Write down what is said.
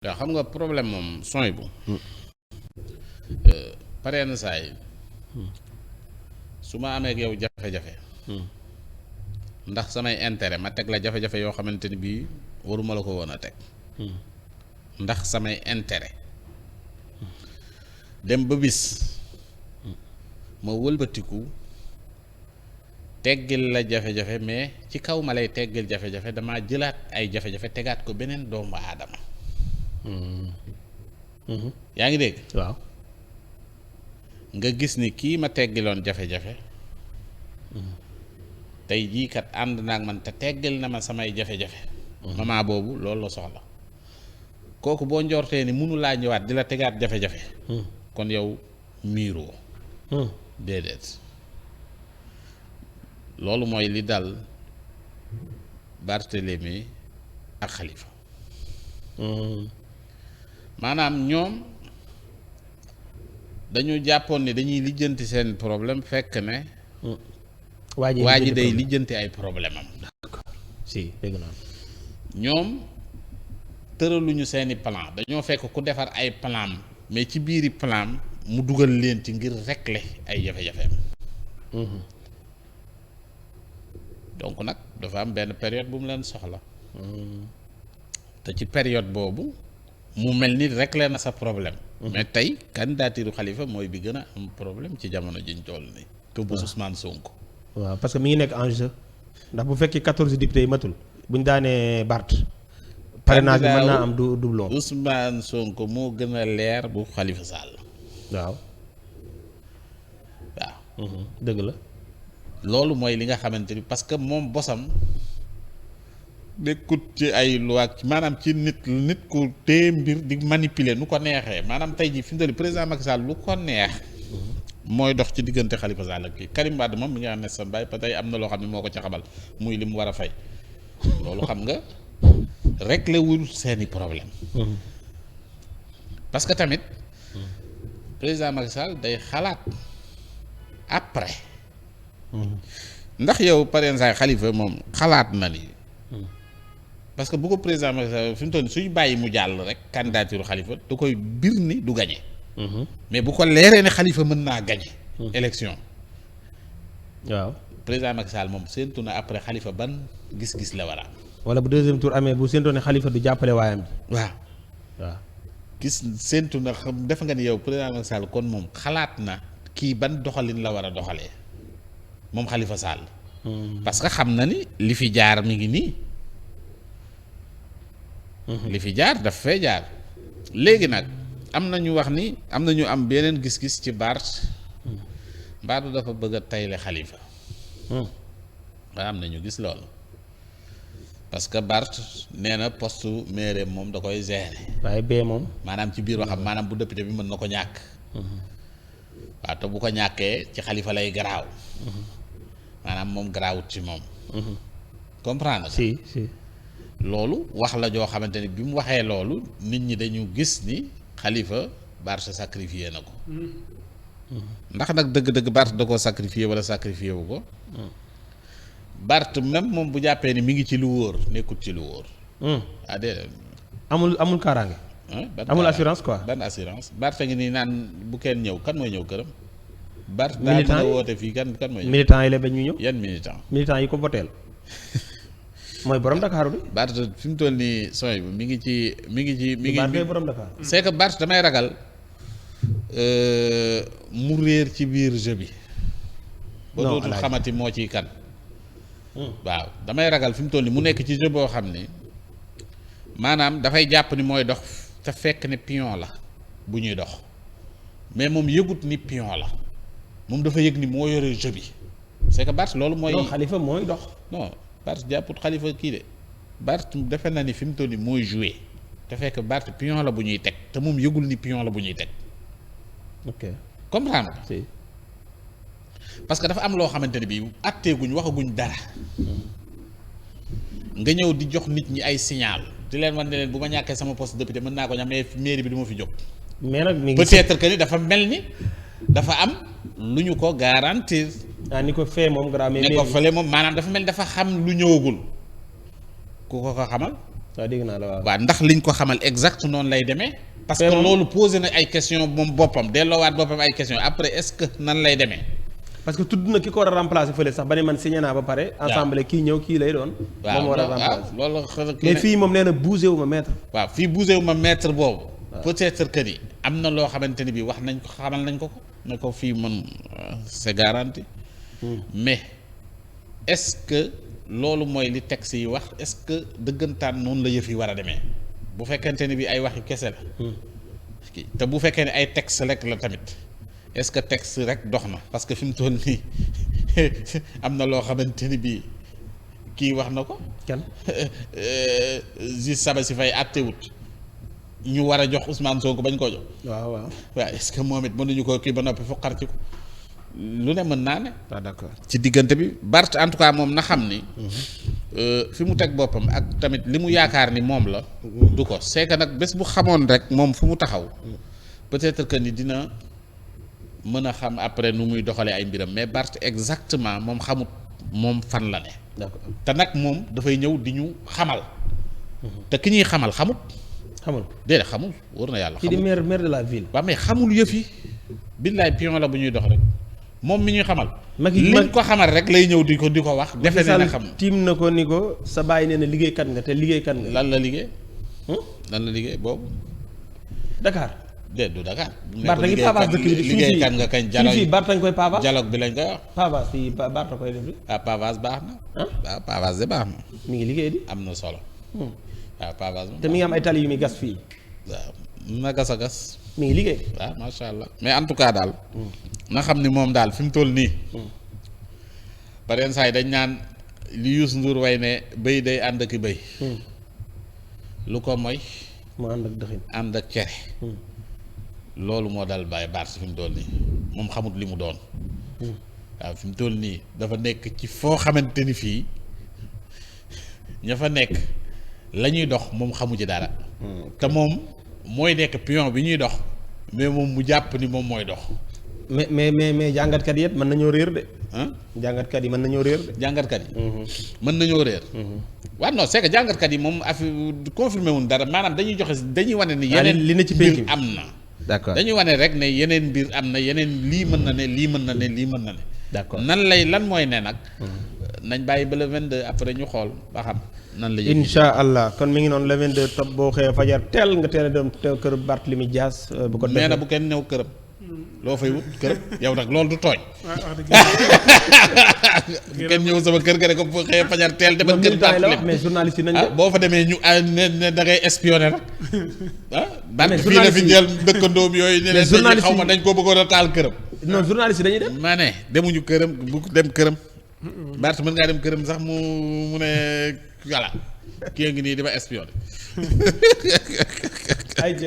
waaw xam nga problème moom sooy bu paree na saa yi su ma amee ak yow jafe-jafe ndax samay intérêt ma teg la jafe-jafe yoo xamante ni bii waruma la ko woon a teg ndax samay intérêt dem ba bis ma wëlbatiku teggil la jafe-jafe mais ci kaw ma lay teggil jafe-jafe damaa jëlaat ay jafe-jafe tegaat ko beneen doomu aadama yaa ngi dégg waaw nga gis ni kii ma teggiloon jafe-jafe tey jii kat ànd naag man te teggil na ma samay jafe-jafe moment boobu loolu la soxla kooku boo njortee ni mënu laa ñëwaat di la tegaat jafe-jafe kon yow miiroo déedéet loolu mooy li dal Barthélemy ak Khalifa maanaam ñoom dañu jàppoon ni dañuy lijjanti seen problème fekk ne waa ji day lijjanti ay problème am si dégg naa ñoom tëraluñu seeni plan dañoo fekk ku defar ay plan mais ci biiri plan mu dugal leen ci ngir régler ay jafe-jafeem donc nag dafa am benn période bu mu leen soxla te ci période boobu mu mel ni réglé na sa problème mais tey candidature Khalifa mooy bi gën a am problème ci jamono jiñ toll nii que bu Ousmane Sonko waaw parce que mi ngi nekk en jeu ndax bu fekkee 14 députés yi matul buñ daanee Barth parrainage bi mën naa am doublon Ousmane Sonko moo gën a leer bu Khalifa Sall waaw dëgg la loolu mooy li nga xamante ni parce que moom bosam nekkut ci ay loi maanaam ci nit ku téye mbir di manipuler nu ko neexee maanaam tey jii fi mu toll président Macky Sall lu ko neex mooy dox ci diggante Khalifa Sall ak kii Karim Wade moom mi nga xam ne sa baay ba tey am na loo xam ne moo ko ca xamal muy li mu war a fay loolu xam nga réglé wul seeni problème parce que tamit président Macky Sall day xalaat après ndax yow par exemple Khalifa moom xalaat na ni parce que bu ko président Macky Sall fi mu toll suy bàyyi mu jàll rek candidature Khalifa da koy bir ni du gagné mais bu ko leeree ne Khalifa mën naa gagné élection waaw président Macky Sall moom séentu na après Khalifa ban gis-gis la war a am wala bu deuxième tour amee bu séentoo ne Khalifa du jàppale waayam ji waaw gis séentu na xam def nga ni yow président Macky Sall kon moom xalaat na kii ban doxalin la war a doxalee moom Khalifa Sall parce que xam na ni li fi jaar mi ngi nii li fi jaar daf fee jaar léegi nag am na ñu wax ni am na ñu am beneen gis-gis ci Barth Barth dafa bëgg a tayle Khalifa waaye am na ñu gis loolu parce que Barth nee na poste maire moom da koy gérer waaye bee moom maanaam ci biir waxam maanaam bu député bi mën na ko ñàkk waaw te bu ko ñàkkee ci Khalifa lay garaaw maanaam moom garaawut ci moom comprendre si loolu wax la joo xamante ni bi mu waxee loolu nit ñi dañu gis ni Khalifa Barth sacrifié na ko ndax nag dëgg-dëgg Barth da koo sacrifié wala sacrifié wu ko Barth même moom bu jàppee ni mi ngi ci lu wóor nekkut ci lu wóor ah déedéet amul kaaraange amul assurance quoi ban assurance Barth a ngi nii naan bu kenn ñëw kan mooy ñëw këram Barth daa mën a woote fii kan mooy ñëw militant yi la bañ ñu ñëw yan militant yi ko voteel mooy borom Dakar bi Barth fi mu toll nii sooy mi ngi ci borom Dakar c'est que Barth damay ragal mu réer ci biir jeu bi ba dootul xamati moo ciy kan waaw damay ragal fi mu toll nii mu nekk ci jeu boo xam ni maanaam dafay jàpp ni mooy dox te fekk ne pion la bu ñuy dox mais moom yëgut ni pion la moom dafa yëg ni moo yore jeu bi c'est que Barth loolu mooy. non Khalifa mooy dox. non Barth jàpput Khalifa kii de Barth defe na ni fi mu toll nii mooy joué te fekk Barth pion la bu ñuy teg te moom yëgul ni pion la bu ñuy teg. ok comprendre nga. si parce que dafa am loo xamante ne bii atteeguñ waxaguñ dara nga ñëw di jox nit ñi ay signal di leen wan ne leen bu ma ñàkkee sama poste député mën naa ko ñam mais mairie bi du ma fi jóg. mais nag mi ngi peut-être que ni dafa mel ni dafa am lu ñu ko garantir. ni ko fee moom. ne ko fële moom maanaam dafa mel ni dafa xam lu ñëwagul ku ko xamal waaw dégg naa la waaw. waaw ndax liñ ko xamal exact noonu lay demee. parce que loolu posé na ay question moom boppam delloowaat boppam ay question après est-ce que nan lay demee. parce que tudd na ki ko war a remplacer fële sax ba ne man signé naa ba pare. assemblée kii ñëw kii lay doon. moom war a remplacer loolu mais fii moom nee na bougé wu ma maître. waaw fii bougé wu ma maître boobu. peut-être que ni am na loo xamante ni bi wax nañ ko xamal nañ ko ko ne ko fii man c'est garanti. mais est-ce que loolu mooy li texte yi wax est-ce que dëggantaan noonu la yëf yi war a demee bu fekkente ni bi ay waxi kese la. te bu fekkee ne ay texte rek la tamit est-ce que texte rek dox na parce que fi mu toll nii am na loo xamante ni bi kii wax na ko. kan juge Sabassy Faye àttewut ñu war a jox Ousmane Sonko bañ koo jox. waaw waaw. waaw est-ce que moom it mënuñu ko kii ba noppi fu xar ci ko lu ne mën naa ne. ah d'accord ci diggante bi Bart en tout cas moom na xam ni. fi mu teg boppam ak tamit li mu yaakaar ni moom la. du ko c'est que nag bés bu xamoon rek moom fu mu taxaw. peut-être que ni dina mën a xam après nu muy doxalee ay mbiram mais Bart exactement moom xamut moom fan la ne. d'accord te nag moom dafay ñëw di ñu xamal. te ki ñuy xamal xamut. xamul déedéet xamul wóor na yàlla. kii di maire de la ville. waaw mais xamul yëf yi. billaay pion la bu ñuy dox rek. moom mi ñuy xamal. liñ ko xamal rek lay ñëw di ko wax. defe ne na xam tiim na ko ni ko sa bàyyi nee na liggéeykat nga te liggéeykat nga. lan la liggéey. lan la liggéey boobu. Dakar. déet du Dakar. Barth ngi pavage dëkk bi liggéeykat nga kañ. dialogue fii Barth nga koy pavage. dialogue bi lañ koy wax. pavage fii Barth koy def. pavage baax na. waaw pavage de baax na. mi ngi liggéey di. am na solo. waaw pavage te mi ngi am ay tali yu muy gas fii. waaw na gas a gas. mi ngi liggéey. waaw macha allah mais en tout cas daal. na xam ni moom daal fi mu toll nii. pareen saa yi dañ naan li Youssou Ndour way ne bëy day ànd ak i bëy. lu ko mooy. mu ànd ak dëxin. ànd ak cere. loolu moo dal bàyyi Barth fi mu toll nii moom xamut li mu doon. waaw fi mu toll nii dafa nekk ci foo xamante ni fii ña fa nekk la ñuy dox moom xamu ci dara. te moom mooy nekk pion bi ñuy dox mais moom mu jàpp ni moom mooy dox. mais jàngatkat yi it mën nañoo réer de. jàngatkat yi mën nañoo réer de. jàngatkat yi. mën nañoo réer. waaw non c'est que jàngatkat yi moom affaire confirmé wuñ dara maanaam dañuy joxe dañuy wane ni. yeneen li ne ci penc mbir am na. d'accord dañuy wane rek ne yeneen mbir am na yeneen lii mën na ne lii mën na ne lii mën na ne. d'accord nan lay lan mooy ne nag. nañ bàyyi ba le 22 après ñu xool ba xam nan la. incha allah kon mi ngi noonu le 22 topp boo xëyee fajar teel nga teel a dem teew kër Barthélémy Dias. bu ko defee nee na bu kenn ñëw këram. loo fay wut këram yow nag loolu du tooñ. bu kenn ñëw sama kër ga ne ko bu xëyee fajar teel. demal kër Barthélémy mais journaliste yi nañ boo fa demee ñu ne da ngay espionné rek. mais fii la fi jël dëkkandoom yooyu. ne leen xaw ma dañ ko bëggoon a taal këram. non journaliste yi dañuy dem. maa ne demuñu këram bu dem këram. Barth mën ngaa dem këram sax mu ne voilà kii ngi nii dama espionné.